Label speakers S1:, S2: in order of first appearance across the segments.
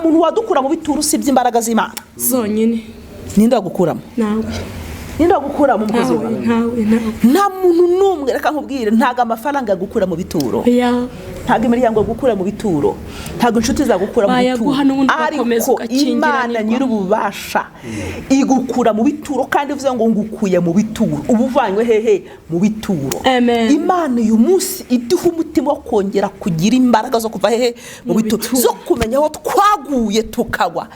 S1: Muntu wadukura mu bituro usibye imbaraga z'Imana
S2: zonyine.
S1: Ninde wagukuramo?
S2: Nawe.
S1: Ninde wagukuramo, umukozi
S2: Ntawe.
S1: wawe?
S2: Ntawe, ntawe.
S1: Nta muntu n'umwe. Reka nkubwire, ntabwo amafaranga yagukura mu bituro, ntabwo imiryango yagukura mu bituro, ntabwo inshuti zagukura mu bituro.
S2: Bayaguha n'ubundi ugakomeza
S1: Ariko
S2: ugakingiranirwa.
S1: Imana nyir'ububasha igukura mu bituro, kandi ivuze ngo ngukuye mu bituro, uba uvanywe hehe? Mu bituro.
S2: Amen.
S1: Imana uyu munsi iduha umutima wo kongera kugira imbaraga zo kuva hehe? Mu
S2: Mu
S1: bituro.
S2: bituro.
S1: Zo kumenya aho twaguye, tukagwa,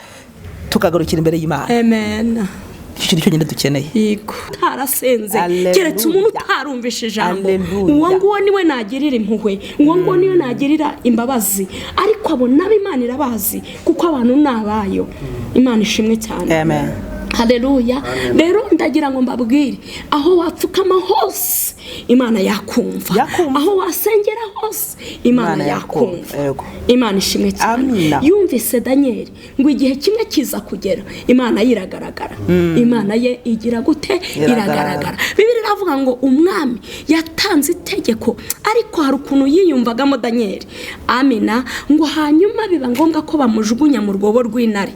S1: tukagarukira imbere y'Imana.
S2: Amen.
S1: Icyo kintu cyonyine dukeneye.
S2: Yego, utarasenze,
S1: Alleluia.
S2: keretse umuntu utarumvishe ijambo,
S1: Alleluia.
S2: uwo nguwo niwe nagirira impuhwe, uwo nguwo niwe nagirira imbabazi. Ariko abo nabo Imana irabazi, kuko abantu ni abayo. Imana ishimwe cyane.
S1: Amen.
S2: Haleluya. Rero ndagira ngo mbabwire, aho wapfukama hose Imana yakumva.
S1: Yakumva.
S2: Aho wasengera hose Imana
S1: Imana yakumva.
S2: yakumva.
S1: Yego.
S2: Imana ishimwe cyane.
S1: Amina.
S2: Yumvise Daniyeli ngo igihe kimwe kiza kugera Imana ye iragaragara. Imana ye igira gute?
S1: Iragaragara.
S2: Iragaragara. Bibiri iravuga ngo umwami yatanze itegeko, ariko hari ukuntu yiyumvagamo Daniyeli, amina, ngo hanyuma biba ngombwa ko bamujugunya mu rwobo rw'intare.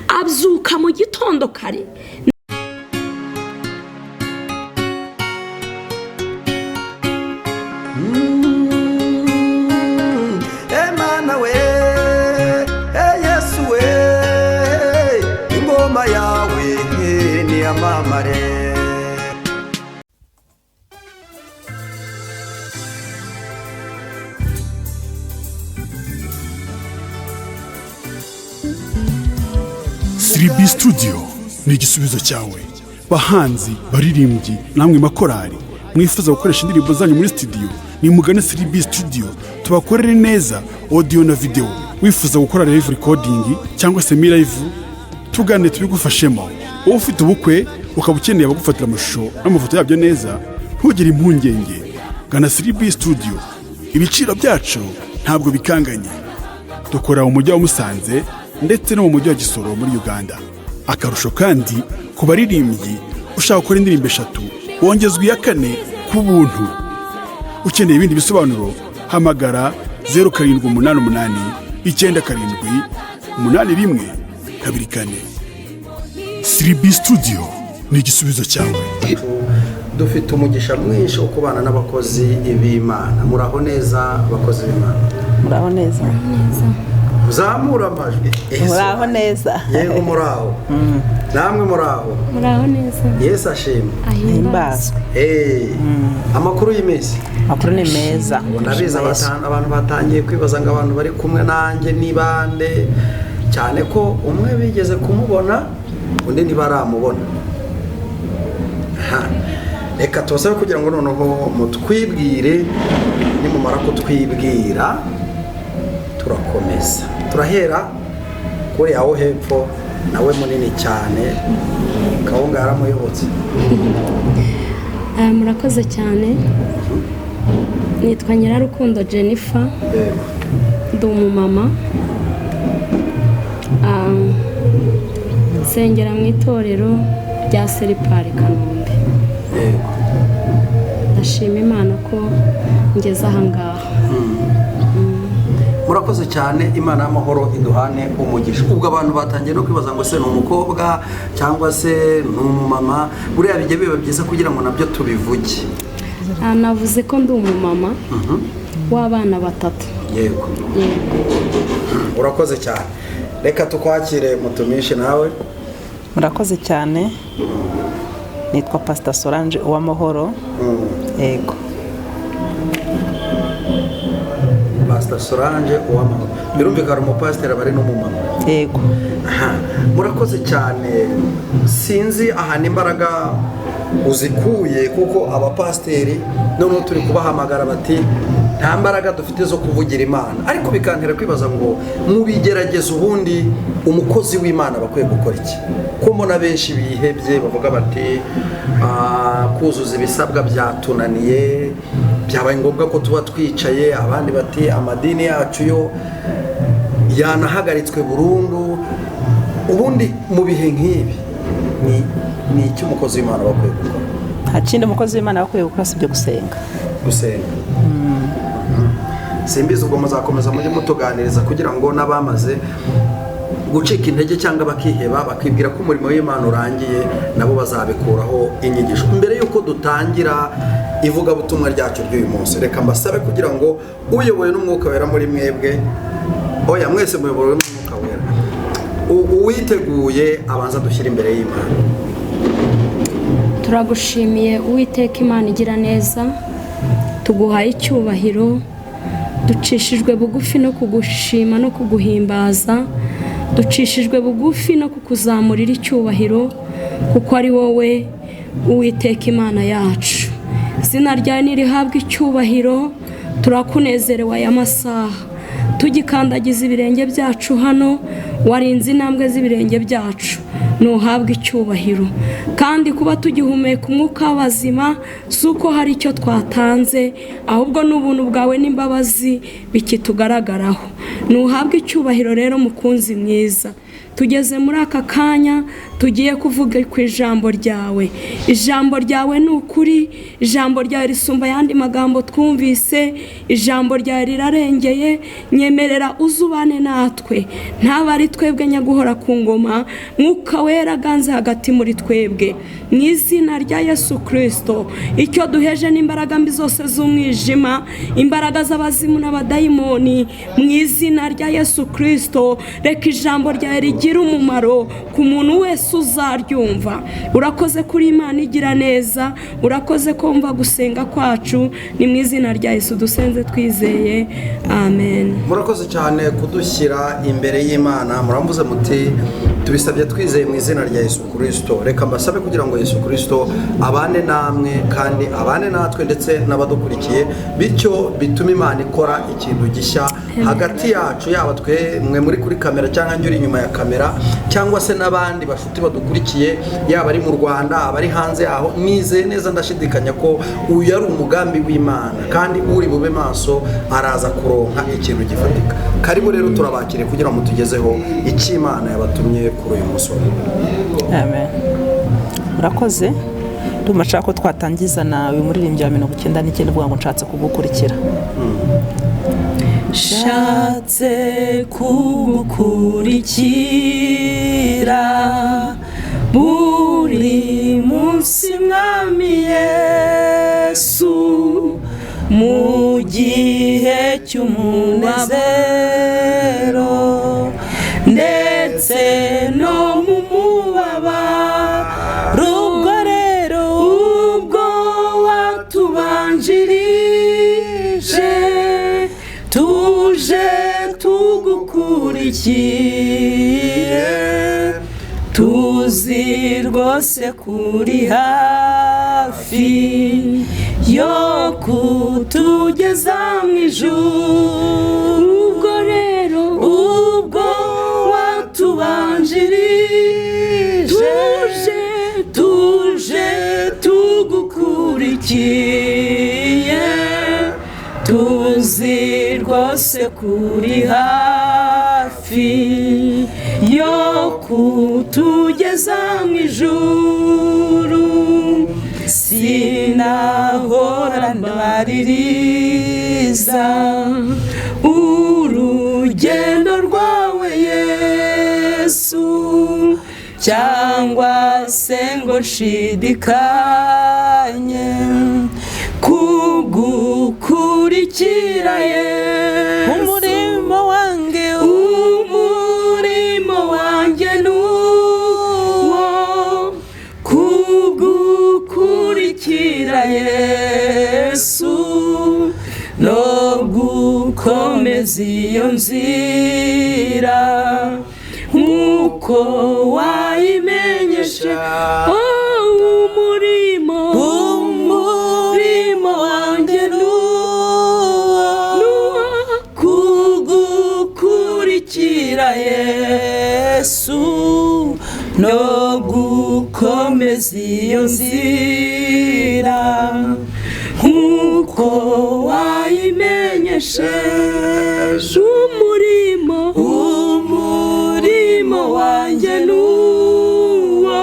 S2: Abyuka mu gitondo kare.
S3: Emana we, e Yesu we, ingoma yawe niyamamare.
S4: 3B Studio ni igisubizo cyawe. Bahanzi, baririmbyi, namwe makorari mwifuza gukoresha indirimbo zanyu muri studio, nimugane 3B Studio tubakorere neza audio na video. Wifuza gukora live recording cyangwa se mi live, tugane tubigufashemo. Wowe ufite ubukwe ukaba ukeneye abagufatira amashusho n'amafoto yabyo neza, ntugire impungenge, gana 3B Studio. Ibiciro byacu ntabwo bikanganye. Dukora mu mujyi wa Musanze ndetse no mu mujyi wa Gisoro muri Uganda. Akarusho kandi, ku baririmbyi ushaka gukora indirimbo eshatu wongezwa iya kane ku buntu. Ukeneye ibindi bisobanuro, hamagara 0788978124. 3B Studio ni igisubizo cyawe.
S3: Dufite umugisha mwinshi wo kubana n'abakozi b'Imana. Muraho neza, abakozi b'Imana?
S1: Muraho neza.
S3: Muzamura amajwi.
S1: Muraho neza.
S3: Yego, muraho. Namwe muraho?
S2: Muraho neza.
S3: Yesu ashimwe.
S1: Himbazwe.
S3: Eh, amakuru y'iminsi?
S1: Amakuru ni meza.
S3: Ndabizi abantu batangiye kwibaza ngo abantu bari kumwe nanjye ni bande, cyane ko umwe bigeze kumubona, undi ntibaramubona. Aha. Reka tubasabe kugira ngo noneho mutwibwire. Nimumara kutwibwira turakomeza. Turahera kuri aho hepfo, nawe munini cyane, kawunga yaramuyobotse.
S2: Murakoze cyane. Nitwa Nyirarukundo Jennifer. Ndi umumama. Nsengera mu itorero rya Seripari Kanombe. Ndashima Imana ko ngeze aha ngaha.
S3: Murakoze cyane. Imana y'amahoro iduhane umugisha. Ubwo abantu batangiye no kwibaza ngo se ni umukobwa cyangwa se ni umumama? Buriya bijya biba byiza kugira ngo nabyo tubivuge.
S2: Navuze ko ndi umumama w'abana batatu. Yego.
S3: Urakoze cyane. Reka tukwakire, mutumishe nawe.
S5: Murakoze cyane. Nitwa Pasita Solange Uwamahoro. Yego.
S3: Pasita Solange Uwamahoro, birumvikana umupasiteri aba ari n'umumama.
S5: Yego.
S3: Aha, murakoze cyane. Sinzi ahantu imbaraga uzikuye, kuko abapasiteri noneho turi kubahamagara bati nta mbaraga dufite zo kuvugira Imana, ariko bikantera kwibaza ngo mubigerageza ubundi umukozi w'Imana bakwiye gukora iki, ko mbona benshi bihebye, bavuga bati "Ah, kuzuza ibisabwa byatunaniye, byabaye ngombwa ko tuba twicaye", abandi bati amadini yacu yo yanahagaritswe burundu. Ubundi mu bihe nk'ibi ni iki umukozi w'Imana aba akwiye gukora?
S5: Nta kindi umukozi w'Imana aba akwiye gukora usibye gusenga.
S3: Gusenga. Simbizi, ubwo muzakomeza mujye mutuganiriza kugira ngo n'abamaze gucika intege cyangwa bakiheba, bakibwira ko umurimo w'Imana urangiye, nabo bazabikuraho inyigisho. Mbere y'uko dutangira ivugabutumwa ryacu ry'uyu munsi, reka mbasabe kugira ngo uyobowe n'Umwuka Wera muri mwebwe, oya, mwese muyobowe n'Umwuka Wera, uwiteguye abanza dushyire imbere y'Imana.
S2: Turagushimiye Uwiteka Imana igira neza, tuguhaye icyubahiro, ducishijwe bugufi no kugushima no kuguhimbaza, ducishijwe bugufi no kukuzamurira icyubahiro, kuko ari wowe Uwiteka Imana yacu. Izina ryawe nirihabwe icyubahiro. Turakunezerewe aya masaha tugikandagiza ibirenge byacu hano, warinze intambwe z'ibirenge byacu, ntuhabwe icyubahiro. Kandi kuba tugihumeka umwuka w'abazima si uko hari icyo twatanze, ahubwo n'ubuntu bwawe n'imbabazi bikitugaragaraho. Ntuhabwe icyubahiro rero mukunzi mwiza. Tugeze muri aka kanya tugiye kuvuga ku ijambo ryawe. Ijambo ryawe ni ukuri, ijambo ryawe risumba ayandi magambo twumvise, ijambo ryawe rirarengeye. Nyemerera uzubane natwe, ntaba ari twebwe nyaguhora ku ngoma, Mwuka Wera aganze hagati muri twebwe. Mu izina rya Yesu Kristo, icyo duheje n'imbaraga mbi zose z'umwijima, imbaraga z'abazimu n'abadayimoni, mu izina rya Yesu Kristo, reka ijambo ryawe rigire umumaro ku muntu wese uzaryumva. Urakoze kuri Imana igira neza, urakoze kumva gusenga kwacu, ni mu izina rya Yesu dusenze twizeye, amen.
S3: Murakoze cyane kudushyira imbere y'Imana. Muramvuze muti tubisabye twizeye mu izina rya Yesu Kristo. Reka mbasabe kugira ngo Yesu Kristo abane namwe kandi abane natwe ndetse n'abadukurikiye, bityo bitume Imana ikora ikintu gishya hagati yacu, yaba twe mwe muri kuri kamera cyangwa njye uri inyuma ya kamera, cyangwa se n'abandi bashuti badukurikiye, yaba ari mu Rwanda, abari hanze yaho. Nizeye neza ndashidikanya ko uyu ari umugambi w'Imana, kandi uri bube maso araza kuronka ikintu gifatika. Karibu rero, turabakiriye kugira ngo mutugezeho icyo Imana yabatumye kuri uyu munsi wa none.
S5: Amen. Murakoze. Ndumva nshaka ko twatangiza na uyu muririmbyi wa 99 uvuga ngo nshatse kugukurikira.
S6: Nshatse kugukurikira buri munsi, Mwami Yesu, mu gihe cy'umunezero ndetse no mu mubabaro. Ubwo rero ubwo watubanjirije, tuje tugukurikiye, tuzi rwose kuri hafi yo kutugeza mu ijuru.
S2: Ubwo rero
S6: ubwo watubanjirije, tuje tugukurikiye, tuzi rwose kuri hafi yo kutugeza mu ijuru. Sinahora mbaririza urugendo rwawe Yesu, cyangwa se ngo nshidikanye kugukurikira Yesu.
S5: Umurimo wanjye,
S6: umurimo wanjye nuwo kugukurikira Yesu, no gukomeza iyo nzira nk'uko wayimenyeshe.
S2: Umurimo,
S6: umurimo wanjye nuwo kugukurikira Yesu, no gukomeza iyo nzira nk'uko wayimenyesheje.
S2: Umurimo,
S6: umurimo wanjye nuwo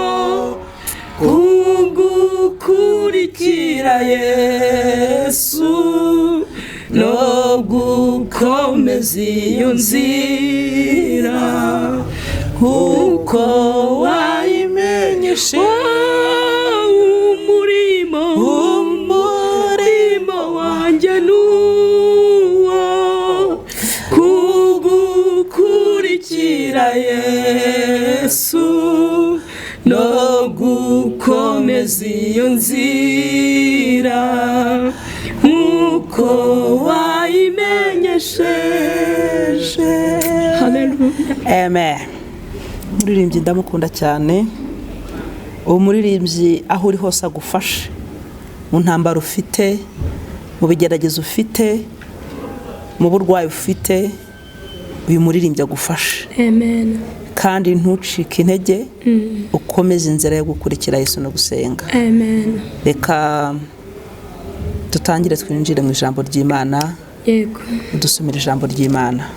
S6: kugukurikira Yesu, no gukomeza iyo nzira
S5: Uko wayimenyeshe
S2: Umurimo, umurimo wanjye nuwo kugukurikira Yesu no gukomeza iyo nzira nk'uko wayimenyesheje. Haleluya.
S5: Amen. Umuririmbyi ndamukunda cyane. Uwo muririmbyi aho uri hose agufashe mu ntambaro ufite, mu bigeragezo ufite, mu burwayi ufite, uyu muririmbyi agufashe.
S2: Amen.
S5: Kandi ntucike intege, ukomeze inzira yo gukurikira Yesu no gusenga.
S2: Amen.
S5: Reka dutangire twinjire mu ijambo ry'Imana.
S2: Yego.
S5: Udusomere ijambo ry'Imana.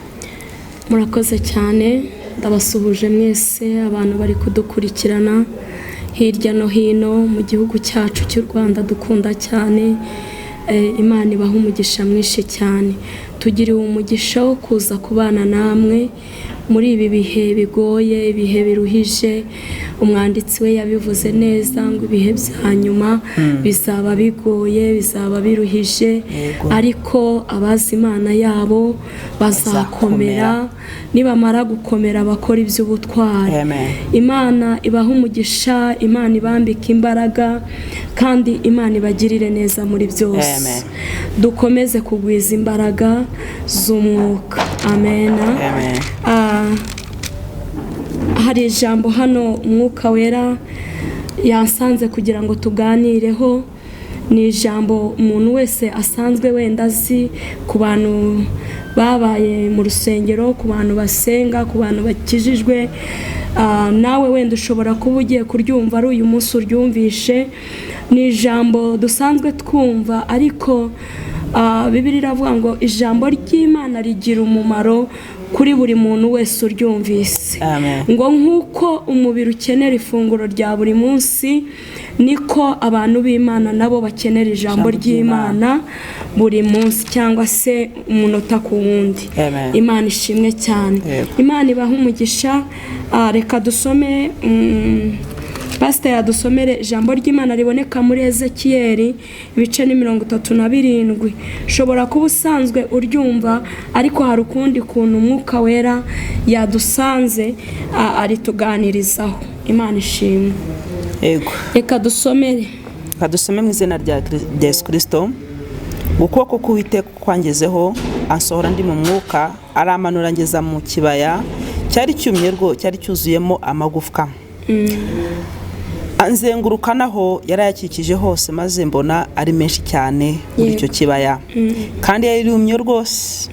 S2: Murakoze cyane, ndabasuhuje mwese abantu bari kudukurikirana hirya no hino mu gihugu cyacu cy'u Rwanda dukunda cyane. Imana ibaha umugisha mwinshi cyane. Tugiriwe umugisha wo kuza kubana namwe muri ibi bihe bigoye, ibihe biruhije. Umwanditsi we yabivuze neza ngo ibihe bya nyuma bizaba bigoye, bizaba biruhije, ariko abazi Imana yabo bazakomera, nibamara gukomera bakora iby'ubutwari. Imana ibaha umugisha, Imana ibambika imbaraga, kandi Imana ibagirire neza muri byose. Dukomeze kugwiza imbaraga z'umwuka. Amen. Hari ijambo hano Umwuka Wera yasanze kugira ngo tuganireho. Ni ijambo umuntu wese asanzwe wenda azi, ku bantu babaye mu rusengero, ku bantu basenga, ku bantu bakijijwe. Nawe wenda ushobora kuba ugiye kuryumva ari uyu munsi uryumvishe. Ni ijambo dusanzwe twumva, ariko Bibiliya iravuga ngo ijambo ry'Imana rigira umumaro kuri buri muntu wese uryumvise. Ngo nk'uko umubiri ukenera ifunguro rya buri munsi, niko abantu b'Imana nabo bakenera ijambo ry'Imana buri munsi, cyangwa se umunota ku wundi. Imana ishimwe cyane. Imana ibaha umugisha. Reka dusome, Pasiteri adusomere ijambo ry'Imana riboneka muri Ezekiyeli ibice ni 37. Ushobora kuba usanzwe uryumva, ariko hari ukundi kuntu Umwuka Wera yadusanze arituganirizaho. Imana ishimwe.
S5: Yego.
S2: Reka dusomere.
S5: Reka dusome mu izina rya Yesu Kristo. Ukuboko k'Uwiteka kwangezeho, ansohora ndi mu mwuka, aramanura ngeza mu kibaya cyari cyumye rwo, cyari cyuzuyemo amagufwa. Anzenguruka naho yarayakikije hose, maze mbona ari menshi cyane muri icyo kibaya, kandi yari yumye rwose.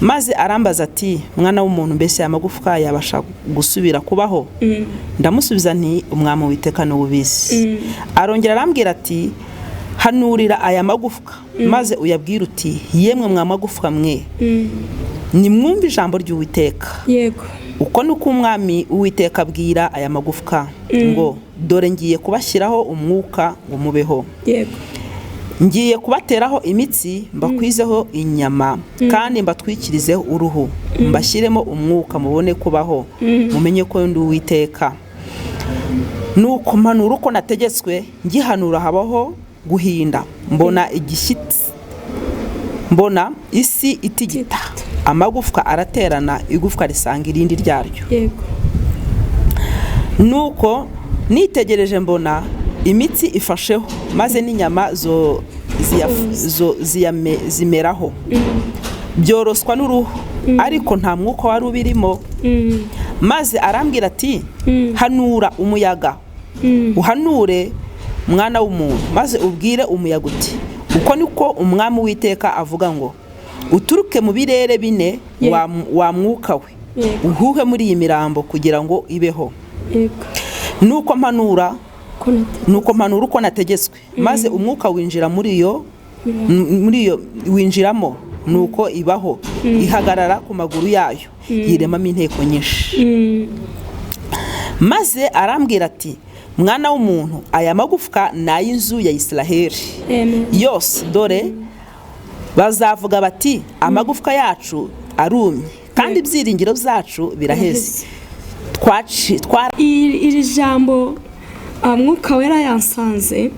S5: Maze arambaza ati, mwana w'umuntu, mbese amagufwa yabasha gusubira kubaho? Ndamusubiza nti, Umwami Uwiteka niwe ubizi. Arongera arambwira ati, hanurira aya magufwa, maze uyabwire uti, yemwe mwa magufwa mwe, nimwumve ijambo ry'Uwiteka.
S2: Yego.
S5: Uko niko Umwami Uwiteka abwira aya magufwa ngo, dore ngiye kubashyiraho umwuka ngo mubeho.
S2: Yego.
S5: Ngiye kubateraho imitsi, mbakwizeho inyama, kandi mbatwikirizeho uruhu, mbashyiremo umwuka mubone kubaho, mumenye ko ndi Uwiteka. Nuko mpanura uko nategetswe, ngihanura habaho guhinda, mbona igishyitsi, mbona isi itigita, amagufwa araterana, igufwa risanga irindi ryaryo.
S2: Yego.
S5: Nuko nitegereje mbona imitsi ifasheho, maze n'inyama zimeraho, byoroswa n'uruhu, ariko nta mwuka wari ubirimo. Maze arambwira ati, hanura umuyaga, uhanure mwana w'umuntu, maze ubwire umuyaga uti, uko niko Umwami Uwiteka avuga ngo, uturuke mu birere bine wa mwuka we, uhuhe muri iyi mirambo kugira ngo ibeho. Nuko mpanura uko nategetswe, maze umwuka winjira muri iyo winjiramo, nuko ibaho, ihagarara ku maguru yayo, yiremamo inteko nyinshi. Maze arambwira ati, mwana w'umuntu, aya magufwa ni ay'inzu ya Israheli yose, dore bazavuga bati, amagufwa yacu arumye, kandi ibyiringiro byacu biraheze. Twaci twara
S2: Iri jambo, Mwuka Wera yansanze.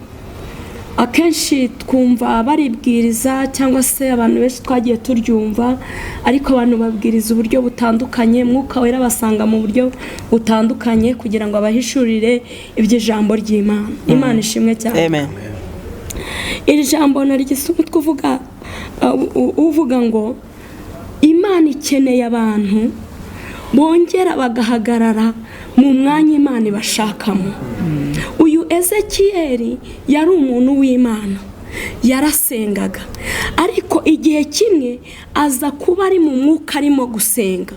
S2: Akenshi twumva baribwiriza cyangwa se abantu benshi twagiye turyumva, ariko abantu babwiriza uburyo butandukanye. Mwuka Wera basanga mu buryo butandukanye kugira ngo abahishurire iby'ijambo ry'Imana. Imana ishimwe cyane.
S5: Amen.
S2: Iri jambo narigise umutwe uvuga, uvuga ngo Imana ikeneye abantu bongera bagahagarara mu mwanya Imana ibashakamo. Uyu Ezekiyeli yari umuntu w'Imana, yarasengaga, ariko igihe kimwe aza kuba ari mu mwuka arimo gusenga.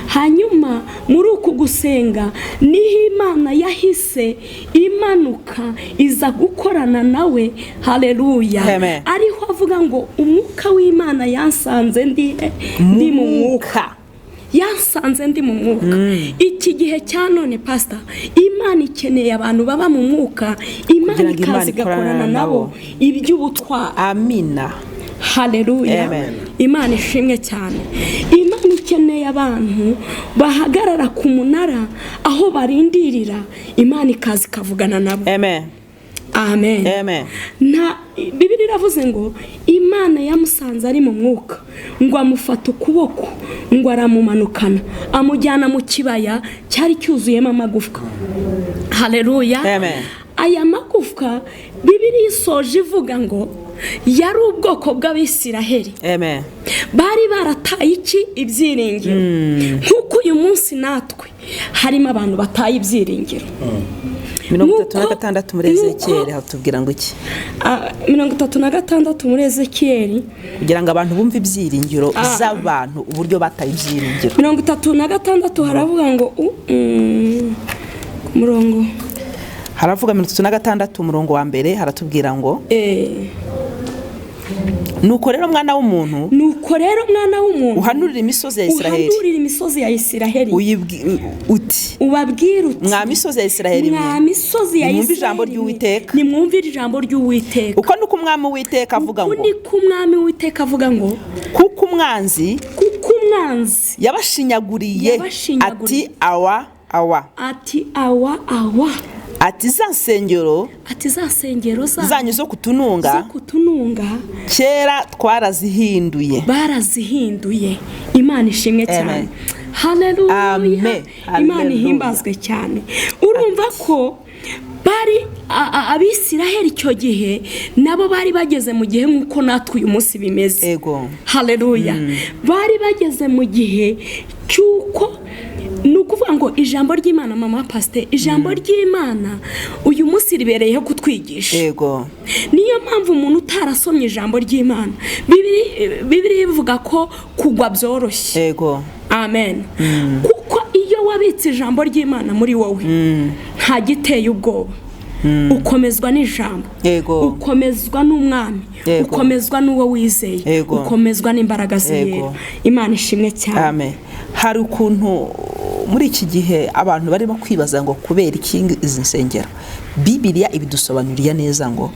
S2: Hanyuma muri uku gusenga niho Imana yahise imanuka iza gukorana nawe. Haleluya.
S5: Amen.
S2: Ariho avuga ngo umwuka w'Imana yansanze ndi mu mwuka, yansanze ndi mu mwuka. Iki gihe cya none, pasita, Imana ikeneye abantu baba mu mwuka, Imana
S5: Kugira ngo Imana
S2: ikaza igakorana
S5: ikorane
S2: nabo
S5: nabo.
S2: iby'ubutwari.
S5: Amina.
S2: Haleluya.
S5: Amen.
S2: Imana ishimwe cyane. Imana ikeneye abantu bahagarara ku munara aho barindirira, Imana ikaza ikavugana nabo.
S5: Amen.
S2: Amen.
S5: Amen.
S2: Nta Bibiri iravuze ngo Imana yamusanze ari mu mwuka, ngo amufata ukuboko, ngo aramumanukana, amujyana mu kibaya cyari cyuzuyemo amagufwa. Haleluya.
S5: Amen.
S2: Aya magufwa, Bibiri isoje ivuga ngo yari ubwoko bw'Abisiraheli.
S5: Amen.
S2: Bari barataye iki? Ibyiringiro. Nk'uko uyu munsi natwe harimo abantu bataye ibyiringiro.
S5: 36 muri Ezekiyeli hatubwira ngo iki?
S2: 36 muri Ezekiyeli.
S5: Kugira ngo abantu bumve ibyiringiro z'abantu, uburyo bataye ibyiringiro.
S2: 36 haravuga ngo ku murongo
S5: Haravuga 36 umurongo wa mbere, haratubwira ngo: "Nuko rero, mwana w'umuntu,
S2: Nuko rero, mwana w'umuntu,
S5: uhanurire imisozi ya Isiraheli,
S2: uhanurire imisozi ya Isiraheli,
S5: uti:
S2: ubabwire uti:
S5: Mwa misozi ya Isiraheli mwe,
S2: Mwa misozi ya
S5: nimwumve ijambo
S2: Isiraheli mwe,
S5: ry'Uwiteka.
S2: Nimwumve ijambo ry'Uwiteka.
S5: Uko niko Umwami Uwiteka avuga
S2: Uku
S5: ngo:
S2: niko Umwami Uwiteka avuga ngo:
S5: Kuko umwanzi
S2: Kuko umwanzi
S5: yabashinyaguriye,
S2: Yabashinyaguriye.
S5: ati: Awa, awa,
S2: ati: Awa, awa,
S5: ati: Za nsengero
S2: ati: Za nsengero
S5: zanyu zo kutununga,
S2: zo kutununga,
S5: kera twarazihinduye."
S2: Barazihinduye. Imana ishimwe cyane.
S5: Amen.
S2: Haleluya.
S5: Amen.
S2: Imana
S5: Haleluya.
S2: ihimbazwe cyane. Urumva ko bari Abisiraheli icyo gihe nabo bari bageze mu gihe nk'uko natwe uyu munsi bimeze. Haleluya. Bari bageze mu gihe cy'uko, ni ukuvuga ngo ijambo ry'Imana, mama pasite, ijambo ry'Imana uyu munsi ribereyeho kutwigisha. Niyo mpamvu umuntu utarasomye ijambo ry'Imana, Bibiri ivuga ko kugwa byoroshye. Amen. Kuko iyo wabitse ijambo ry'Imana muri wowe, nta giteye ubwoba. Ukomezwa n'ijambo, ukomezwa n'Umwami, ukomezwa n'uwo wizeye, ukomezwa n'imbaraga z'Iyera. Imana ishimwe cyane.
S5: Amen. Hari ukuntu muri iki gihe abantu barimo kwibaza ngo kubera iki izi nsengero. Bibiliya ibidusobanuriye neza ngo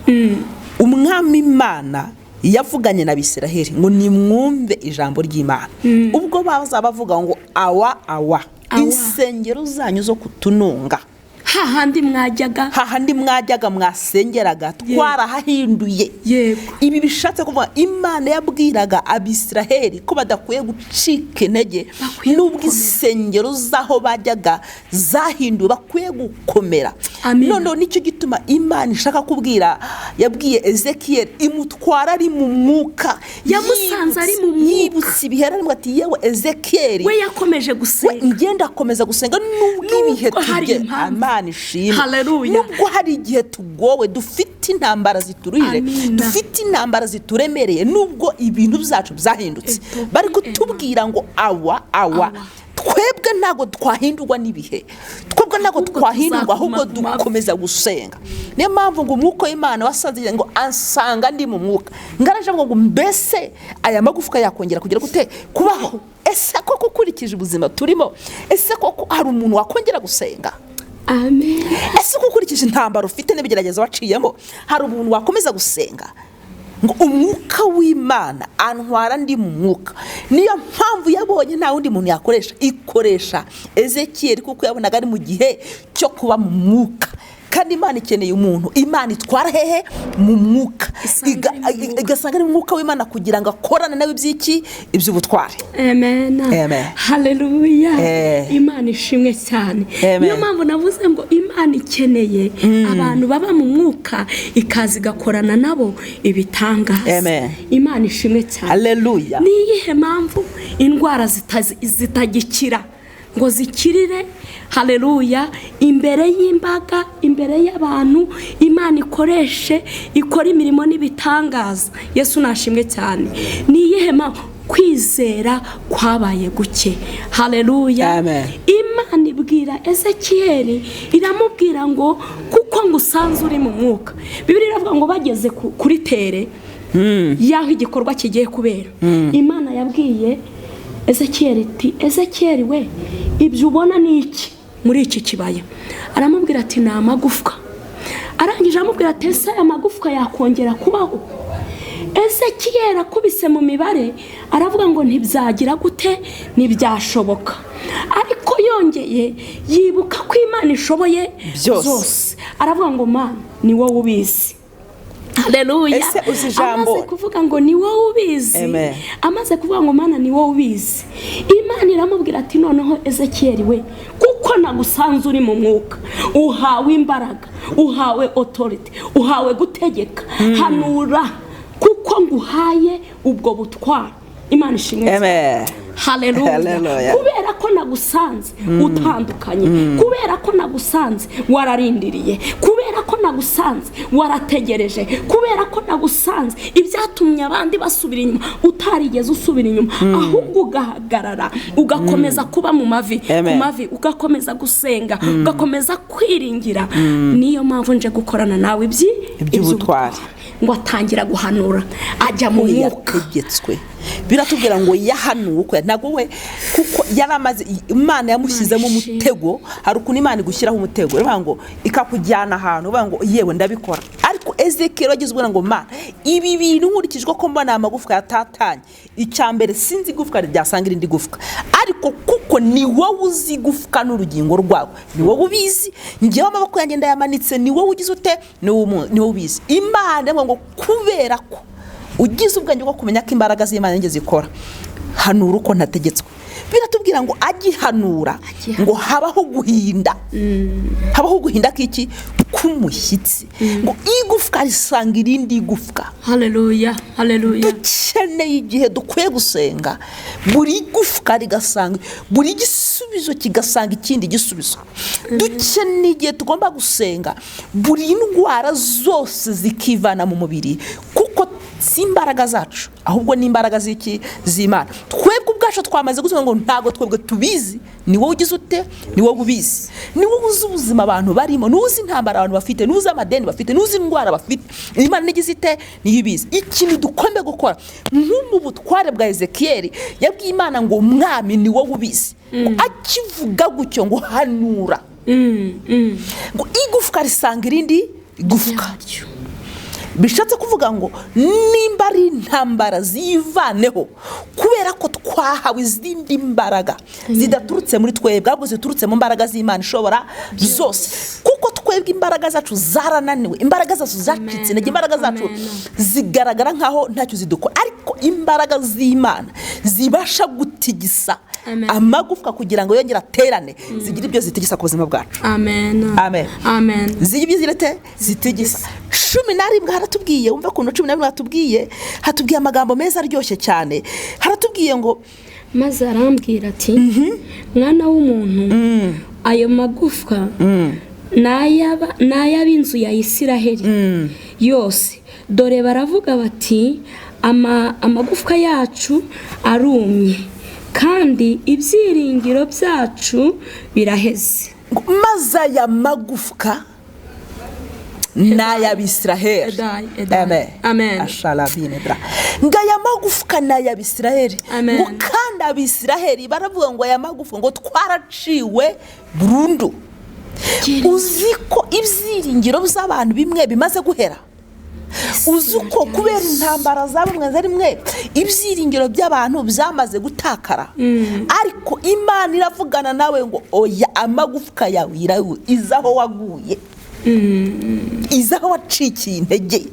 S5: Umwami Imana yavuganye na Bisiraheli ngo nimwumve ijambo ry'Imana, ubwo baza bavuga ngo: Awa, awa,
S2: Awa.
S5: insengero zanyu zo kutununga,
S2: Hahandi mwajyaga,
S5: hahandi mwajyaga, mwasengeraga, twarahahinduye." Ibi bishatse kuvuga Imana yabwiraga Abisiraheli ko badakwiye gucika intege,
S2: Bakwiye
S5: nubwo
S2: gukomera.
S5: insengero z'aho bajyaga zahinduwe, bakwiye gukomera.
S2: Amen.
S5: Noneho nicyo gituma Imana ishaka kubwira, yabwiye Ezekiyeli, imutwara ari mu mwuka.
S2: Yamusanze ari mu mwuka.
S5: Yibutse ibihe, aravuga ati: "Yewe Ezekiyeli."
S2: We yakomeje
S5: We
S2: gusenga.
S5: Ngenda akomeza gusenga nubwo ibihe
S2: Nubwo hari
S5: tujye
S2: impamvu.
S5: Imana ishimwe.
S2: Haleluya.
S5: Nubwo hari igihe tugowe, dufite intambara zituruhije,
S2: Amina.
S5: dufite intambara zituremereye, nubwo ibintu byacu byahindutse, bari kutubwira ngo: Awa, awa,
S2: Awa.
S5: twebwe ntabwo twahindurwa n'ibihe, twebwe ntabwo
S2: Ahubwo
S5: twahindurwa,
S2: tuzaguma
S5: ahubwo
S2: ku mavi."
S5: dukomeza gusenga. Niyo mpamvu ngo umwuka w'Imana wasanze, ngo ansanga ndi mu mwuka, ngaraje ngo mbese aya magufwa yakongera kugira gute kubaho? Ese koko ukurikije ubuzima turimo, ese koko hari umuntu wakongera gusenga?
S2: Amen.
S5: Ese uko ukurikije intambara ufite n'ibigeragezo waciyemo, hari umuntu wakomeza gusenga?
S1: Ngo umwuka w'Imana antwara ndi mu mwuka. Niyo mpamvu yabonye nta wundi muntu yakoresha, ikoresha Ezekiyeli kuko yabonaga ari mu gihe cyo kuba mu mwuka. Kandi Imana ikeneye umuntu Imana itwara hehe? Mu mwuka. Igasanga ari mu mwuka w'Imana kugira ngo akorane nawe iby'iki? Iby'ubutware.
S2: Amen.
S1: Amen.
S2: Haleluya. Imana ishimwe cyane. Niyo mpamvu navuze ngo Imana ikeneye abantu baba mu mwuka, ikaza igakorana nabo ibitangaza. Imana ishimwe cyane.
S1: Haleluya.
S2: Ni iyihe mpamvu indwara zitagikira ngo zikirire? Haleluya. Imbere y'imbaga, imbere y'abantu, Imana ikoreshe, ikora imirimo n'ibitangaza. Yesu nashimwe cyane. Ni iyihe mpamvu? Kwizera kwabaye guke. Haleluya. Imana ibwira Ezekiyeli, iramubwira ngo kuko ngusanze uri mu mwuka. Bibiliya iravuga ngo bageze kuri tere y'aho igikorwa kigiye kubera, Imana yabwiye Ezekiyeli iti Ezekiyeli we, ibyo ubona ni iki muri iki kibaya? Aramubwira ati ni amagufwa. Arangije aramubwira ati ese aya magufwa yakongera kubaho? Ezekiyeli akubise mu mibare aravuga ngo ntibyagira gute, ntibyashoboka. Ariko yongeye yibuka ko Imana ishoboye byose, aravuga ngo Mana ni wowe ubizi. Haleluya. Amaze kuvuga ngo ni wowe ubizi, amaze kuvuga ngo Mana ni wowe ubizi, Imana iramubwira ati noneho Ezekiyeli we, kuko nagusanze uri mu mwuka, uhawe imbaraga, uhawe authority, uhawe gutegeka, hanura kuko nguhaye ubwo butware. Imana ishimwe.
S1: Amen.
S2: Haleluya. Kubera ko nagusanze utandukanye, kubera ko nagusanze wararindiriye, kubera ko nagusanze warategereje, kubera ko nagusanze ibyatumye abandi basubira inyuma utarigeze usubira inyuma, ahubwo ugahagarara, ugakomeza kuba mu mavi, ku mavi, ugakomeza gusenga, ugakomeza kwiringira. Niyo mpamvu nje gukorana nawe iby'ubutware. Ngo atangira guhanura ajya mu mwuka.
S1: Yategetswe. Biratubwira ngo yahanuwe, ntabwo we kuko yaramaze, Imana yamushyizemo umutego. Hari ukuntu Imana igushyiraho umutego, ivuga ngo ikakujyana ahantu, ivuga ngo yewe ndabikora. Ariko Ezekiyeli ageze ubwo ngo Mana, ibi bintu nkurikijwe ko mbona amagufwa yatatanye, icya mbere sinzi igufwa ryasanga irindi gufwa, ariko kuko ni wowe uzi igufwa n'urugingo rwawe, ni wowe ubizi, ngewe amaboko yanjye ndayamanitse, ni wowe ugize ute, ni wowe ubizi. Imana ngo kubera ko ugize ubwenge bwo kumenya ko imbaraga z'Imana nge zikora, hanura uko ntategetswe. Biratubwira ngo agihanura ngo habaho guhinda, habaho guhinda k'iki? K'umushyitsi. Ngo igufwa risanga irindi gufwa.
S2: Haleluya, haleluya.
S1: Dukeneye igihe dukwiye gusenga, buri gufwa rigasanga, buri gisubizo kigasanga ikindi gisubizo. Dukeneye igihe tugomba gusenga, buri ndwara zose zikivana mu mubiri, kuko si imbaraga zacu ahubwo ni imbaraga z'iki? Z'Imana. Twebwe ubwacu twamaze gusenga ngo ntago twebwe tubizi, ni wowe ugize ute, ni wowe ubizi, ni wowe uzi ubuzima abantu barimo, ni uzi intambara abantu bafite, ni uzi amadeni bafite, ni uzi indwara bafite. Imana nigize ite, niyo ibizi. Ikintu dukombe gukora nk'umu butware bwa Ezekiyeli, yabwiye Imana ngo umwami ni wowe ubizi. Akivuga gutyo ngo hanura, ngo igufwa risanga irindi gufwa. Bishatse kuvuga ngo nimba ari intambara zivaneho, kubera ko twahawe izindi mbaraga zidaturutse muri twebwe, ahubwo ziturutse mu mbaraga z'Imana ishobora zose. Kuko twebwe imbaraga zacu zarananiwe, imbaraga zacu zacitse intege, imbaraga zacu zigaragara nkaho ntacyo zidukora, ariko imbaraga z'Imana zibasha gutigisa amagufwa kugira ngo yongere aterane, zigira ibyo zitigisa ku buzima bwacu.
S2: Amen.
S1: Amen.
S2: Amen.
S1: Zigira ibyo zirete zitigisa. 17 haratubwiye, umva ukuntu 17 hatubwiye, hatubwiye amagambo meza aryoshye cyane. Haratubwiye ngo
S2: maze arambwira ati mwana w'umuntu, ayo magufwa n'ay'ab'inzu ya Isiraheli yose, dore baravuga bati amagufwa yacu arumye kandi ibyiringiro byacu biraheze.
S1: Maze aya magufwa n'ay'Abisiraheli. Amen.
S2: Amen.
S1: Ashalabinebra. Ngo aya magufwa n'ay'Abisiraheli. Ngo kandi Abisiraheli baravuga ngo aya magufwa ngo twaraciwe burundu. Uzi ko ibyiringiro by'abantu bimwe bimaze guhera. Uzi uko kubera intambara za bumwe na rimwe ibyiringiro by'abantu byamaze gutakara, ariko Imana iravugana nawe ngo oya, amagufwa yawe iza aho waguye, iza aho wacikiye intege,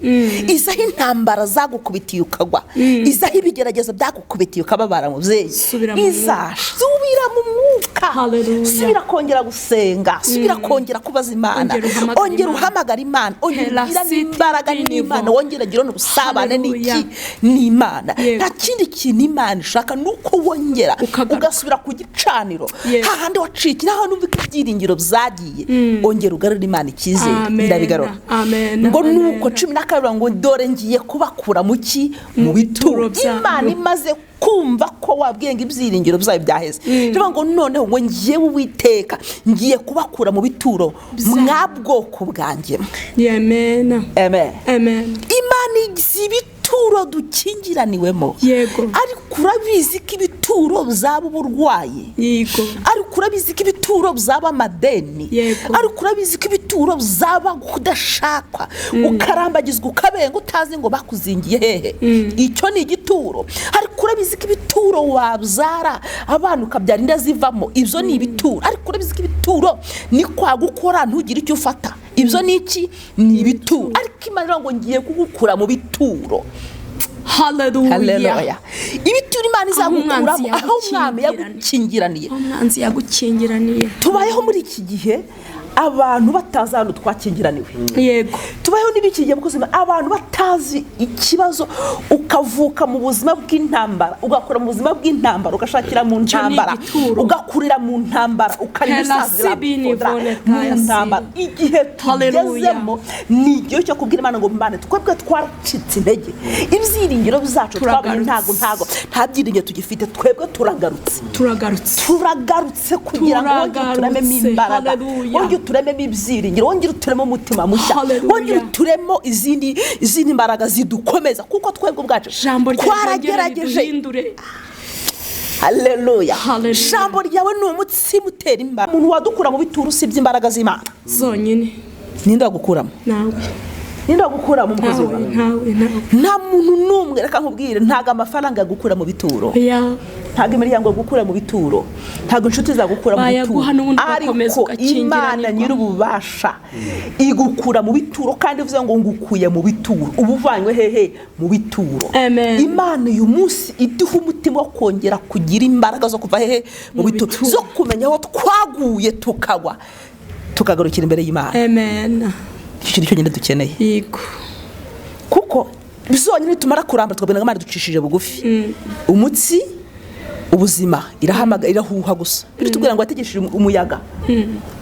S1: iza aho intambara zagukubitiye ukagwa, iza aho ibigeragezo byagukubitiye ukababara, mubyeyi.
S2: Subira mu mwuka.
S1: Iza subira mu mwuka.
S2: Hallelujah.
S1: Subira kongera gusenga, subira kongera kubaza Imana,
S2: Ongera uhamagare
S1: ongera
S2: Imana.
S1: uhamagara Imana, ongera
S2: Hela
S1: ugirane
S2: siti
S1: imbaraga
S2: binivo.
S1: n'Imana, wongera ugirane ubusabane n'iki
S2: Hallelujah.
S1: n'Imana.
S2: Yego.
S1: Nta kindi kintu Imana ishaka ni uko wongera
S2: Ukagaruka.
S1: ugasubira ku gicaniro,
S2: Yego.
S1: hahandi wacikiye, hahandi wumva ko ibyiringiro byagiye, ongera ugarure Imana icyizere.
S2: Amen.
S1: Irabigarura.
S2: Amen.
S1: Ngo
S2: Amen.
S1: nuko 12 ngo dore ngiye kubakura mu ki? Mu
S2: bituro
S1: bituro.
S2: byanyu.
S1: Imana imaze kumva ko wabwiye ngo ibyiringiro byayo byaheze, iravuga ngo noneho ngo ngiye Uwiteka ngiye kubakura mu bituro mwa bwoko bwanjye.
S2: Amen.
S1: Amen.
S2: Amen.
S1: Imana izi ibituro dukingiraniwemo.
S2: Yego.
S1: Ariko urabizi ko ibituro byaba uburwayi.
S2: Yego.
S1: Ariko urabizi ko ibituro byaba amadeni.
S2: Yego.
S1: Ariko urabizi ko ibituro byaba kudashakwa, ukarambagizwa, ukabenga, utazi ngo bakuzingiye hehe. Icyo ni igituro. Ariko urabizi ko ibituro wabyara abana ukabyara inda zivamo, ibyo ni ibituro. Ariko urabizi ko ibituro ni kwa gukora ntugire icyo ufata, ibyo ni iki? Ni ibituro. Ariko Imana iravuga ngo ngiye kugukura mu bituro.
S2: Hallelujah.
S1: Haleluya. Ibituro Imana izagukuramo
S2: Aho
S1: aho umwami
S2: yagukingiraniye.
S1: yagukingiraniye.
S2: Aho umwanzi yagukingiraniye.
S1: Tubayeho muri iki gihe abantu batazi ahantu twakingiraniwe.
S2: Yego.
S1: Tubayeho n'ibiki gihe mukozi, abantu batazi ikibazo, ukavuka mu buzima bw'intambara, ugakora mu buzima bw'intambara, ugashakira mu
S2: Icyo ni
S1: ntambara,
S2: igituro.
S1: ugakurira mu ntambara, ukarira
S2: Hela
S1: usazira
S2: sibini
S1: mu
S2: voneta ya
S1: ntambara. Igihe
S2: Hallelujah.
S1: tugezemo ni igihe cyo kubwira Imana ngo Imana, twebwe twaracitse intege, ibyiringiro byacu twabonye
S2: Turagarutse.
S1: ntago nta byiringiro tugifite, twebwe turagarutse.
S2: Turagarutse.
S1: Turagarutse kugira ngo wongere uturememo
S2: Turagarutse.
S1: imbaraga,
S2: Hallelujah.
S1: wongere uturememo ibyiringiro, wongere uturemo umutima mushya,
S2: Hallelujah.
S1: wongere uturemo izindi mbaraga zidukomeza, kuko twebwe ubwacu
S2: Ijambo ryawe
S1: twaragerageje.
S2: riduhindure.
S1: Haleluya.
S2: Hallelujah.
S1: Ijambo ryawe ni umutsima utera imbaraga. Umuntu wadukura mu bituro usibye imbaraga z'Imana
S2: zonyine,
S1: ninde wagukuramo?
S2: Nawe.
S1: Ninde wagukuramo, umukozi
S2: Ntawe.
S1: wawe?
S2: Ntawe, ntawe.
S1: Nta muntu n'umwe. Reka nkubwire, ntabwo amafaranga yagukura mu bituro,
S2: Ya.
S1: ntabwo imiryango yagukura mu bituro, ntabwo inshuti zagukura mu bituro,
S2: Bayaguha n'ubundi ugakomeza
S1: ariko Imana
S2: ugakingiranirwa.
S1: nyir'ububasha igukura mu bituro, kandi ivuze ngo ngukuye mu bituro, uba uvanywe hehe? Mu bituro.
S2: Amen.
S1: Imana uyu munsi iduha umutima wo kongera kugira imbaraga zo kuva hehe? Mu
S2: Mu
S1: bituro,
S2: bituro.
S1: zo kumenya aho twaguye tukagwa, tukagarukira imbere y'Imana.
S2: Amen.
S1: Icyo kintu cyonyine dukeneye,
S2: Yego.
S1: kuko bizonyine tumara kuramba tukabona Imana ducishije bugufi, umutsi ubuzima irahamaga, irahuha gusa. Biritubwira ngo yategesheje umuyaga,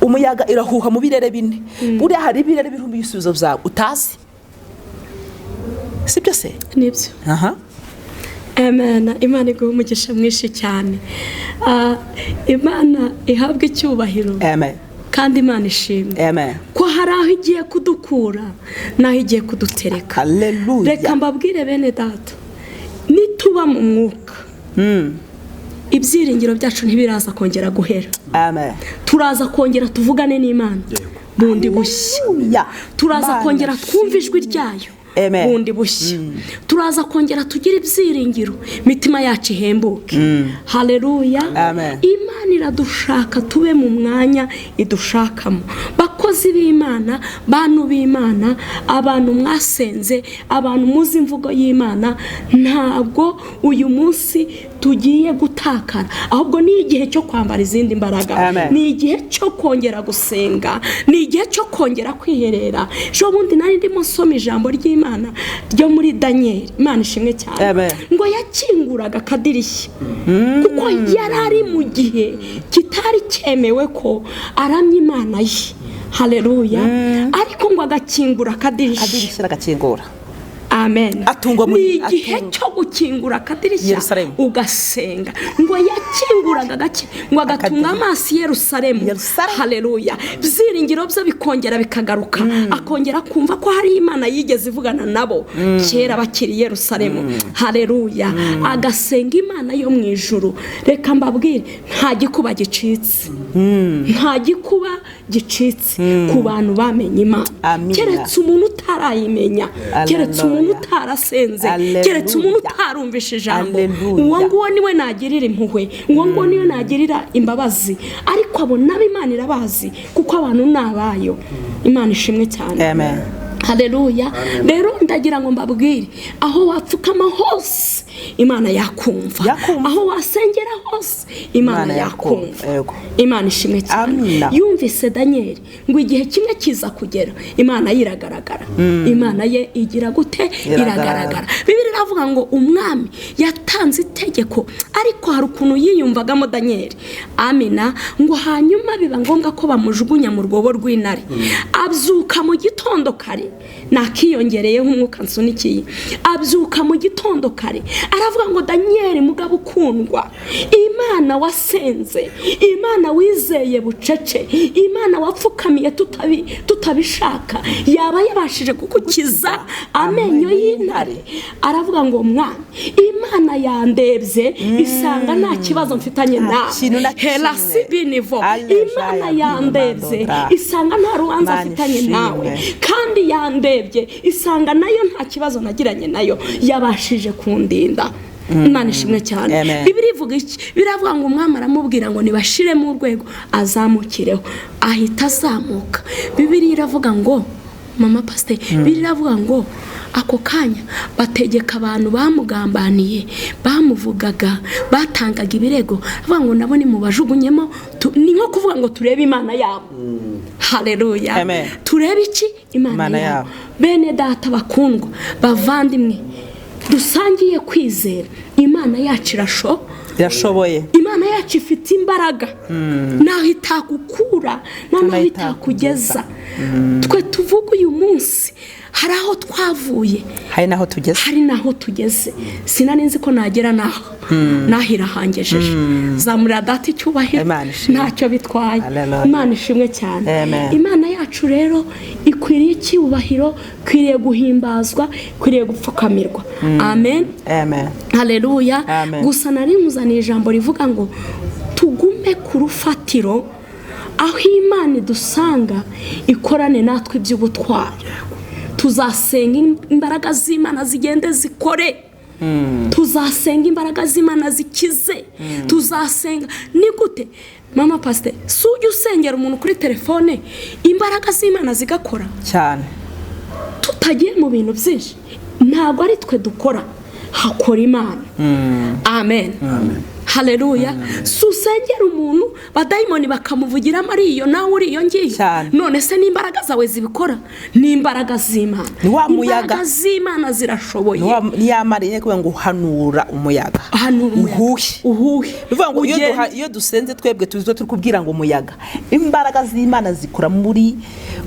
S1: umuyaga irahuha mu birere bine. Buriya hari ibirere biriho ibisubizo byawe utazi, sibyo se?
S2: Nibyo.
S1: Aha.
S2: Amen. Imana iguhe umugisha mwinshi cyane. Imana ihabwe icyubahiro.
S1: Amen.
S2: Kandi Imana ishimwe
S1: Amen.
S2: ko hari aho igiye kudukura n'aho igiye kudutereka.
S1: Haleluya.
S2: Reka mbabwire bene data, nituba mu mwuka ibyiringiro byacu ntibiraza kongera guhera.
S1: Amen.
S2: Turaza kongera tuvugane n'Imana bundi bushya.
S1: Haleluya.
S2: Turaza
S1: Imana
S2: kongera twumve ijwi ryayo
S1: Amen.
S2: bundi bushya. Turaza kongera tugire ibyiringiro, imitima yacu ihembuke. Haleluya.
S1: Amen.
S2: Imana iradushaka tube mu mwanya idushakamo. Bakozi b'Imana, bantu b'Imana, abantu mwasenze, abantu muzi imvugo y'Imana, ntabwo uyu munsi tugiye gutakara, ahubwo ni igihe cyo kwambara izindi mbaraga.
S1: Amen.
S2: Ni igihe cyo kongera gusenga, ni igihe cyo kongera kwiherera. Ejo bundi nari ndimo nsoma ijambo ry'Imana ryo muri Daniyeli, Imana ishimwe cyane.
S1: Amen.
S2: Ngo yakinguraga akadirishya kuko yari ari mu gihe kitari cyemewe ko aramya Imana ye. Haleluya. Ariko ngo agakingura akadirishya,
S1: Akadirishya agakingura.
S2: Amen.
S5: Atungwa muri-
S2: Ni igihe
S5: atungwa.
S2: cyo gukingura akadirishya
S5: Yerusalemu.
S2: ugasenga. Ngo yakinguraga gake ngo agatunga
S5: Akadirishya.
S2: amaso i Yerusalemu.
S5: Yerusalemu.
S2: Haleluya. Ibyiringiro bye bikongera bikagaruka, akongera kumva ko hari Imana yigeze ivugana nabo kera bakiri i Yerusalemu. Haleluya. Agasenga Imana yo mu ijuru. Reka mbabwire, nta gikuba gicitse, nta gikuba gicitse ku bantu bamenye Imana.
S5: Amina.
S2: Keretse umuntu utarayimenya, keretse umuntu
S5: Haleluya.
S2: utarasenze,
S5: Haleluya.
S2: keretse umuntu utarumvishe ijambo,
S5: Haleluya.
S2: uwo nguwo niwe nagirira impuhwe, uwo nguwo niwe nagirira imbabazi. Ariko abo nabo Imana irabazi, kuko abantu ni abayo. Imana ishimwe cyane.
S5: Amen.
S2: Haleluya. Rero ndagira ngo mbabwire, aho wapfukama hose Imana yakumva,
S5: Yakumva.
S2: aho wasengera hose Imana
S5: Imana yakumva.
S2: yakumva.
S5: Yego.
S2: Imana ishimwe cyane.
S5: Amina.
S2: Yumvise Daniel ngo igihe kimwe kiza kugera Imana ye iragaragara. Imana ye igira gute?
S5: Iragaragara.
S2: Iragaragara. Bibiliya iravuga ngo umwami yatanze itegeko, ariko hari ukuntu yiyumvagamo Daniel. Amina. Ngo hanyuma biba ngombwa ko bamujugunya mu rwobo rw'intare. Abyuka mu gitondo kare, nakiyongereyeho umwuka nsunikiye. Abyuka mu gitondo kare aravuga ngo Daniel mugabo ukundwa, Imana wasenze, Imana wizeye bucece, Imana wapfukamiye tutabishaka, yaba yabashije kugukiza amenyo y'intare. Aravuga ngo mwana, Imana yandebye isanga nta kibazo mfitanye
S5: Nta
S2: nawe.
S5: kintu na kimwe.
S2: Hela sibinivo.
S5: Alleluia.
S2: Imana yandebye isanga nta rubanza
S5: Imana
S2: mfitanye
S5: ishimwe.
S2: nawe, kandi yandebye isanga nayo nta kibazo nagiranye nayo, yabashije kundinda. Imana ishimwe cyane.
S5: Amen.
S2: Bibiliya ivuga iki? Biravuga ngo umwami aramubwira ngo nibashiremo urwego azamukireho, ahita azamuka. Bibiliya iravuga ngo mama pasiteri, Bibiliya iravuga ngo ako kanya bategeka abantu bamugambaniye, bamuvugaga, batangaga ibirego, bavuga ngo nabo nimubajugunyemo, ni nko kuvuga ngo turebe Imana yabo. Haleluya.
S5: Amen.
S2: Turebe iki? Imana
S5: Imana
S2: yabo.
S5: yabo.
S2: Bene data bakundwa, bavandimwe dusangiye kwizera, Imana yacu
S5: Irashoboye.
S2: Imana yacu ifite imbaraga, naho itakukura nta naho itakugeza. Twe tuvuga uyu munsi hari aho twavuye,
S5: Hari naho tugeze.
S2: hari naho tugeze. Sinari nzi ko nagera naho, naho irahangejeje. Zamurira data icyubahiro,
S5: Imana ishimwe.
S2: ntacyo bitwaye.
S5: Haleluya.
S2: Imana ishimwe cyane.
S5: Amen.
S2: Imana yacu rero ikwiriye icyubahiro, ikwiriye guhimbazwa, ikwiriye gupfukamirwa. Amen.
S5: Amen.
S2: Haleluya.
S5: Amen.
S2: Gusa nari nkuzaniye ijambo rivuga ngo tugume ku rufatiro, aho Imana idusanga ikorane natwe iby'ubutwari. Tuzasenga imbaraga z'Imana zigende zikore, tuzasenga imbaraga z'Imana zikize, tuzasenga. Ni gute mama pasiteri, si ujya usengera umuntu kuri telefone imbaraga z'Imana zigakora?
S5: Cyane.
S2: Tutagiye mu bintu byinshi, ntabwo ari twe dukora, hakora Imana. Amen. Haleluya. Si usengera umuntu badayimoni bakamuvugiramo ari iyo nawe uri iyo ngiyo.
S5: Cyane.
S2: None se n'imbaraga zawe zibikora? Ni imbaraga z'Imana.
S5: Ni wa muyaga.
S2: Imbaraga z'Imana zirashoboye.
S5: Niyamara kuvuga ngo hanura umuyaga.
S2: Hanura umuyaga.
S5: Uhuhe.
S2: Uhuhe.
S5: Bivuga ngo iyo
S2: Ugende.
S5: iyo dusenze twebwe tuzi turi kubwira ngo umuyaga, imbaraga z'Imana zikora muri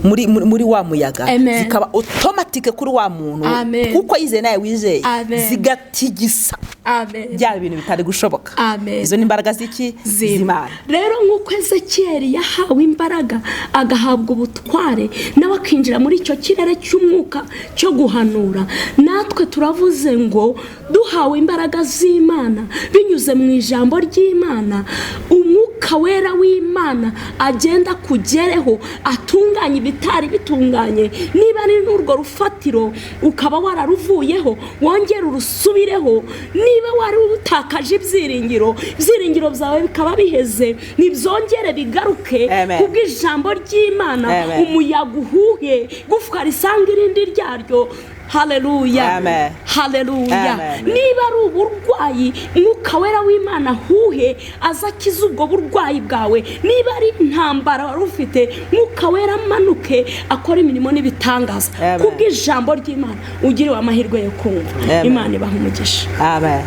S5: muri muri, muri wa muyaga.
S2: Amen.
S5: Zikaba automatique kuri wa muntu.
S2: Amen.
S5: Kuko yizeye nawe wizeye.
S2: Amen.
S5: Zigatigisa
S2: Amen.
S5: bya bintu bitari gushoboka.
S2: Amen.
S5: Izo ni imbaraga z'iki? Z'Imana.
S2: Rero nk'uko Ezekiyeli yahawe imbaraga agahabwa ubutware, nawe akinjira muri icyo kirere cy'umwuka cyo guhanura, natwe turavuze ngo duhawe imbaraga z'Imana binyuze mu ijambo ry'Imana, umwuka wera w'Imana agenda akugereho, atunganye ibitari bitunganye. Niba ari n'urwo rufatiro ukaba wararuvuyeho, wongere urusubireho. Niba wari utakaje ibyiringiro, ibyiringiro byawe bikaba biheze, nibyongere bigaruke.
S5: Amen.
S2: Kubw'ijambo ry'Imana.
S5: Amen.
S2: Umuyaga uhuhe, gufwa risanga irindi ryaryo. Haleluya.
S5: Amen.
S2: Haleluya.
S5: Amen.
S2: Niba ari uburwayi, umwuka wera w'Imana ahuhe aza akize ubwo burwayi bwawe. Niba ari intambara wari ufite, umwuka wera amanuke akora imirimo n'ibitangaza.
S5: Amen.
S2: Kubw'ijambo ry'Imana ugiriwe amahirwe yo kumva.
S5: Amen.
S2: Imana ibaha umugisha.
S5: Amen.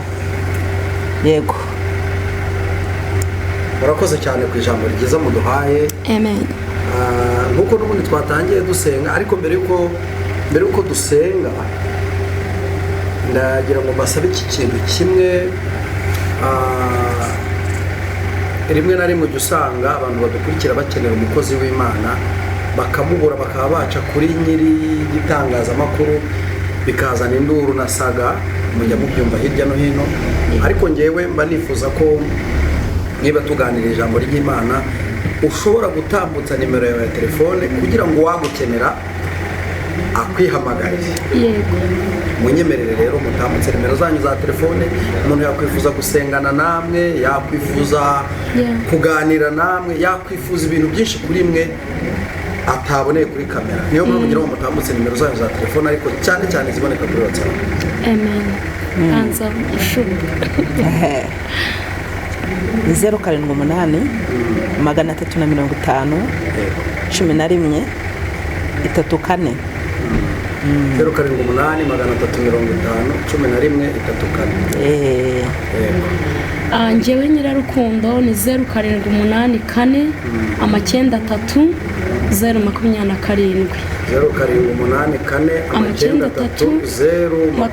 S5: Yego.
S3: Murakoze cyane ku ijambo ryiza muduhaye.
S2: Amen.
S3: Nk'uko n'ubundi twatangiye dusenga, ariko mbere y'uko dusenga Ndagira ngo mbasabe iki kintu kimwe. Rimwe na rimwe ujya usanga abantu badukurikira bakenera umukozi w'Imana bakamubura, bakaba baca kuri nyiri igitangazamakuru, bikazana induru na saga, mujya mubyumva hirya no hino. Ariko ngewe mba nifuza ko niba tuganira ijambo ry'Imana, ushobora gutambutsa nimero yawe ya telefone kugira ngo uwagukenera akwihamagarire.
S2: Yego.
S3: Munyemerere rero mutambutse nimero zanyu za telefone. Umuntu yakwifuza gusengana namwe, yakwifuza kuganira namwe, yakwifuza ibintu byinshi kuri mwe ataboneye kuri kamera. Niyo mpamvu ngira ngo mutambutse nimero zanyu za telefone, ariko cyane cyane ziboneka kuri WhatsApp.
S2: Amen. Banza ushuka.
S5: Ni 078 350 11 34.
S3: 078 350 11 34. Yego.
S2: Njyewe Nyirarukundo ni 0784 930 027.
S3: 0784 930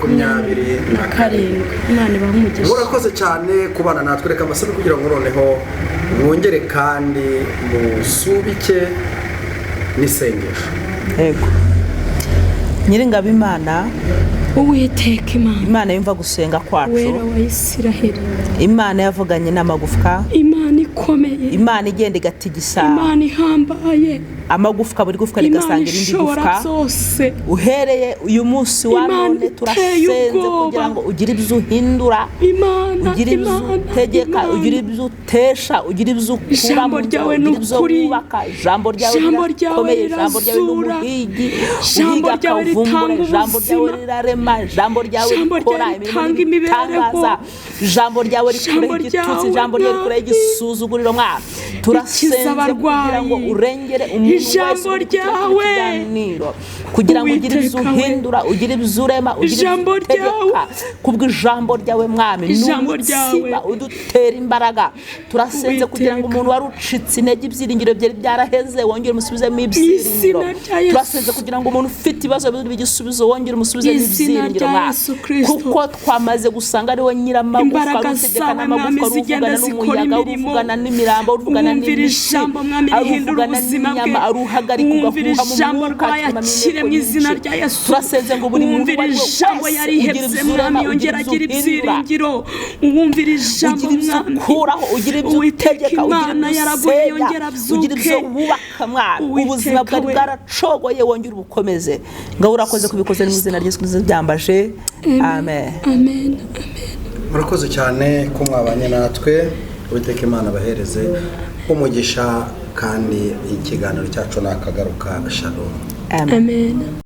S3: 027.
S2: Imana ibahe umugisha.
S3: Murakoze cyane kubana natwe. Reka amasabe kugira ngo noneho mwongere kandi musubike n'isengesho.
S5: Yego. Nyiringabo Imana,
S2: Uwiteka Imana,
S5: Imana yumva gusenga kwacu,
S2: Wera wa Isiraheli,
S5: Imana yavuganye n'amagufwa,
S2: Imana ikomeye,
S5: Imana igenda igatigisa
S2: Imana ihambaye,
S5: amagufwa, buri gufwa
S2: Imana
S5: rigasanga irindi
S2: ishobora
S5: gufwa.
S2: byose,
S5: Uhereye uyu munsi wa
S2: Imana
S5: none
S2: iteye
S5: turasenze
S2: ubwoba.
S5: kugira ngo ugire ibyo uhindura,
S2: Imana,
S5: ugire ibyo
S2: Imana,
S5: utegeka,
S2: Imana.
S5: ugire ibyo utesha, ugire ibyo ukura
S2: Ijambo
S5: mu nzira,
S2: ryawe
S5: ugire
S2: ni
S5: ibyo
S2: ukuri.
S5: wubaka. Ijambo ryawe
S2: Ijambo ryawe
S5: rirakomeye, ijambo ryawe ni
S2: rirazura.
S5: umuhigi
S2: Ijambo
S5: uhiga
S2: ryawe
S5: akavumbura,
S2: ritanga
S5: ijambo ryawe
S2: ubuzima.
S5: rirarema, ijambo ryawe
S2: Ijambo
S5: rikora
S2: ryawe
S5: imirimo
S2: ritanga imibereho.
S5: n'ibitangaza, ijambo ryawe
S2: Ijambo
S5: rikuraho igitutsi,
S2: ryawe,
S5: ijambo ryawe rikuraho
S2: Mwami.
S5: igisuzuguriro. Mwana, turasenze
S2: abarwayi.
S5: kugira ngo urengere umuntu wese
S2: Ijambo
S5: uri gukurikira kino
S2: ryawe.
S5: kiganiro, kugira ngo ugire ibyo
S2: Uwiteka we.
S5: uhindura, ugire ibyo urema, ugire ibyo
S2: Ijambo
S5: utegeka
S2: ryawe.
S5: kubw'ijambo ryawe Mwami. Ni
S2: Ijambo
S5: umutsima
S2: ryawe.
S5: udutera imbaraga. Turasenze kugira ngo
S2: Uwiteka.
S5: umuntu wari ucitse intege, ibyiringiro byari byaraheze, wongere umusubizemo ibyiringiro.
S2: Izina rya Yesu.
S5: Turasenze kugira ngo umuntu ufite ibibazo bibure igisubizo, wongere umusubizemo
S2: Izina
S5: ibyiringiro
S2: rya
S5: Mwami,
S2: Yesu Kristo.
S5: kuko twamaze gusanga ariwe nyiramagufwa,
S2: Imbaraga
S5: utegeka
S2: zawe,
S5: n'amagufwa,
S2: Mwami, zigenda
S5: uruvugana
S2: zikora
S5: n'umuyaga,
S2: imirimo.
S5: uruvugana n'imirambo, uruvugana
S2: Wumvira
S5: n'imitsi,
S2: ijambo, Mwami, rihindura
S5: aruvugana
S2: ubuzima bwe.
S5: n'inyama, aruhagarika
S2: Wumvira
S5: ugahuha mu
S2: ijambo
S5: mwuka,
S2: rwayo
S5: aturema
S2: akire mu
S5: inteko
S2: izina
S5: nyinshi.
S2: rya Yesu.
S5: Turasenze ngo buri muntu uwo
S2: Wumvira
S5: ari we
S2: ijambo
S5: wese
S2: yarihebye,
S5: ugira ibyo
S2: Mwami,
S5: urema,
S2: yongera
S5: ugira
S2: agira
S5: ibyo uhindura,
S2: ibyiringiro. Wumvira ijambo,
S5: ugira ibyo
S2: Mwami.
S5: ukuraho, ugira ibyo
S2: Uwiteka
S5: utegeka, ugira
S2: Imana
S5: ibyo
S2: yaraguye,
S5: usenya,
S2: yongera
S5: ugira ibyo
S2: abyuke.
S5: wubaka Mwana.
S2: Uwiteka
S5: Ubuzima bwari
S2: we.
S5: bwaracogoye, wongere ubukomeze. Ngaho urakoze kubikoze mu izina rya Yesu Kristo byambaje, amen.
S2: Amen.
S3: Murakoze cyane ko mwabanye natwe. Uwiteka Imana abahereze umugisha, kandi ikiganiro cyacu nakagaruka. Shalom.
S5: Amen.
S2: Amen.